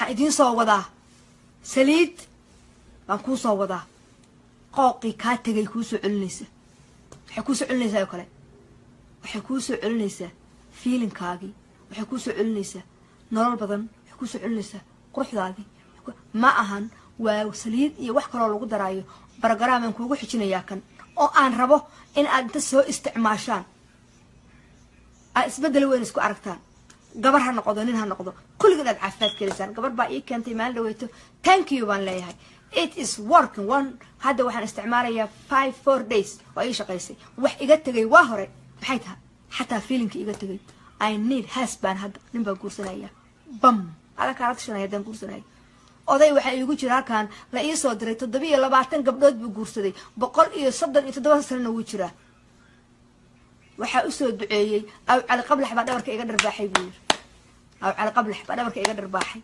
Waxaan idiin soo wadaa saliid baan kuu soo wadaa, qooqii kaa tegay kuu soo celinaysa. Waxay kuu soo celinaysaa oo kale, waxay kuu soo celinaysaa feelingkaagii, waxay kuu soo celinaysaa nolol badan, waxay kuu soo celinaysaa quruxdaadii. Ma ahan waa saliid iyo wax kaloo lagu daraayo. Programaan kuugu xijinayaa kan oo aan rabo in aad inta soo isticmaashaan aad isbedel weyn isku aragtaan. Gabar ha noqdo, nin ha noqdo, kulligiin aad caafimaad keliysaan. Gabar baa ii keentay maalin dhaweyto. Thank you baan leeyahay. It is working one. Hadda waxaan isticmaalayaa 5 4 days. Waa ii shaqaysay. Wax iga tegay waa hore maxay tahay? Xataa feelingka iga tegay. I need husband. Hadda nin baa guursanaya, bam, ada kaala tashanaya haddaan guursanaya. Oday waxaa iigu jira halkan la ii soo diray, 27 gabdhood buu guursaday, 137 sanana wuu jiraa. Waxaa usoo duceeyey Aw Cali Qablax baa dhabarka iga dharbaaxay buu yiri. Aw Cali Qablax baa dhabarka iga dharbaaxay.